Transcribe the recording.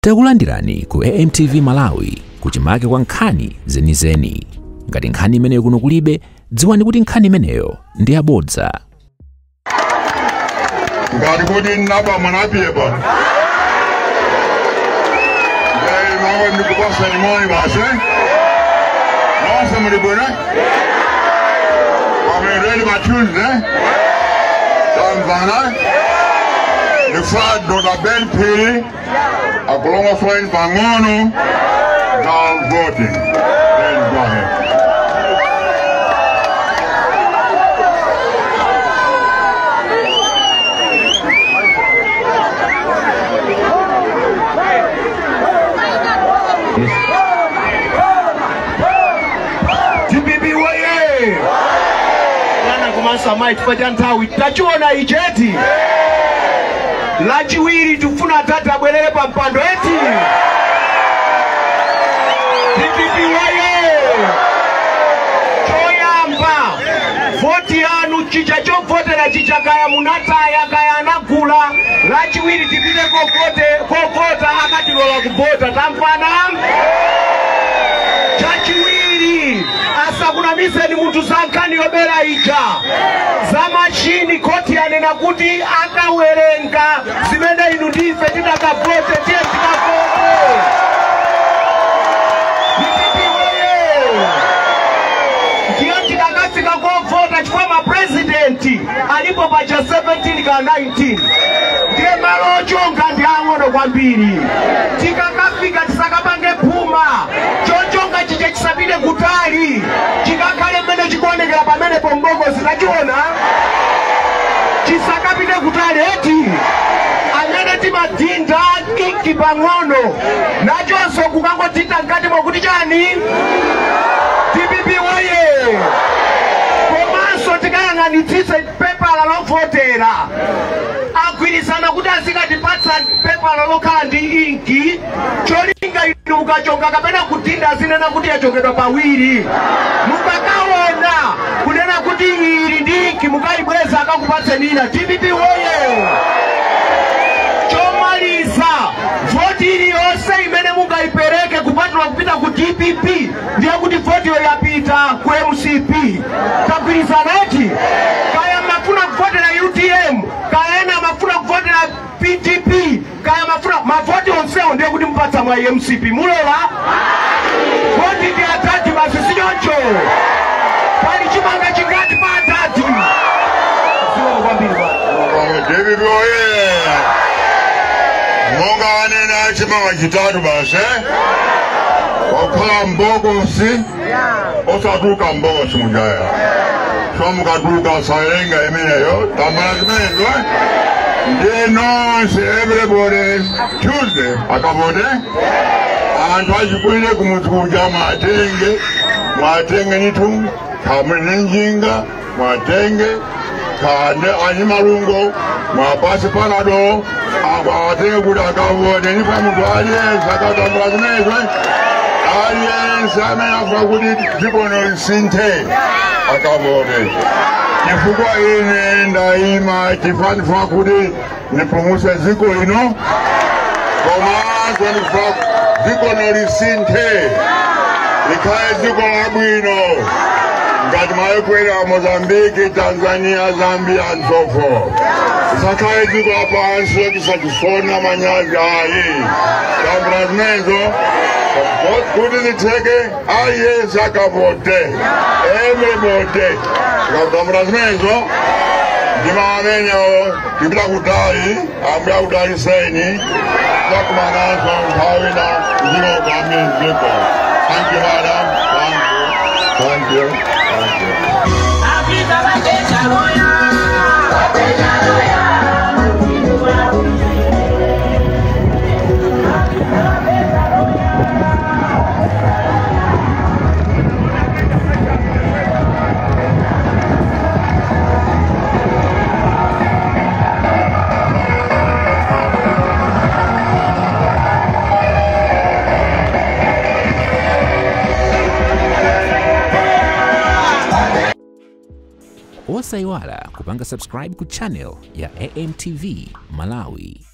Takulandirani ku AMTV Malawi kuchimake kwa nkhani zenizeni. Ngati nkhani imeneyo kuno kulibe, dziwani kuti nkhani imeneyo ndi yabodza. Ngati kuti naba mwanapiye pano. Mawe ndikupasa limoni basi. Nonse muli bwino? Are we ready by Tuesday? Tamvana? Ndifuna Dr. Ben Phiri akulongosoleni pang'ono za voting. Then go ahead. DPP woye! Bwana komanso amayi, chifukwa cha nthawi, tachiona ichi eti? Lachiwiri tikufuna atati abwerere pa mpando eti? DPP woye! Choyamba, voti yanu, chicha chovotera chicha, kaya munataya, kaya anagula, lachiwiri tipite kovote, kovota akatilola kuvota. Tamvana? Chachiwiri, asakunamizeni munthu za nkhani yobera ija za machini. Koti anena kuti akawerenga zimene inu ndife tidakavote. Tiye tikavote. DPP woye! Ndiyo tikakafika kovota, chifukwa maprezidenti alipo paja 17 ka 19, ndiye malo ochonga ndi ang'ono kwambiri. Tikakafika tisakapange phuma. Chochonga chije chisapite kutali, chikakhale mmene chikuonekera pamenepo mbokosi. Tachiona? Chisakapite kutali eti? Amene timadinda inki pang'ono nachonso kukangotinda mkati mwakuti chani. DPP woye! Komanso tikayang'anitsitse pepala lovotera. Agwirizana kuti azikatipatsa pepala lokhala ndi inki, cholinga inu mukachonga kapena kudinda azinena kuti yachongedwa pawiri. Mukakaona kunena kuti ili ndi inki, mukayibweza, akakupatseni ina. DPP woye! Chomaliza, voti iliyonse imene mungayipereke kupatula kupita ku DPP, ndiye kuti votiyo yapita ku MCP. Tagwirizana eti? Kaya mafuna kuvotera UTM, kaya ena mafuna kuvotera PDP, kaya mafuna mavoti onsewo, ndiye kuti mupatsa mwa MCP. Mulola? Voti ndi atati basi, sichoncho? Pali chimanga chingati pa atati? Zikomo kwambiri bwana. DPP oye! Monga anena, chimanga chitatu basi. Wakhala mbokosi, osatuluka mbokosi mujaya. So mukatuluka sawerenga imeneyo. Tambala zimenezo. Ndiye nonse, everybody, Tuesday akavote. Anthu achikulire kumudzi kuja mwatenge, mwatenge nitu kamuli nenjinga, mwatenge kande ani malungo, mwapasi panado, awatenge kuti akavote. Ndipo munthu aliyense akatambula zimenezo, aliyense amene afuna kuti dziko lino lisinthe akavote, chifukwa ine ndayima chifukwa ndifuna kuti ndipulumutse dziko lino, komanso ndifuna dziko lino lisinthe, likhale dziko labwino ngati mayiko ena, Mozambiki, Tanzania, Zambia and so forth. Lisakhale dziko lapansi lokisachisona manyazi ayi. Tambula zimenezo? Kuti zitheke, aliyense akavote, everybody. Tikatambula zimenezo, ndima amenewo tipita kutali. Ambuye akudalitseni. Takumananso nthawi na ziko kwambiri ziko. Thank you, madam. Thank you, thank you, thank you. Africa bapesa loya, bapesa loya. Africa bapesa loya. Osayiwala kupanga subscribe ku channel ya AMTV Malawi.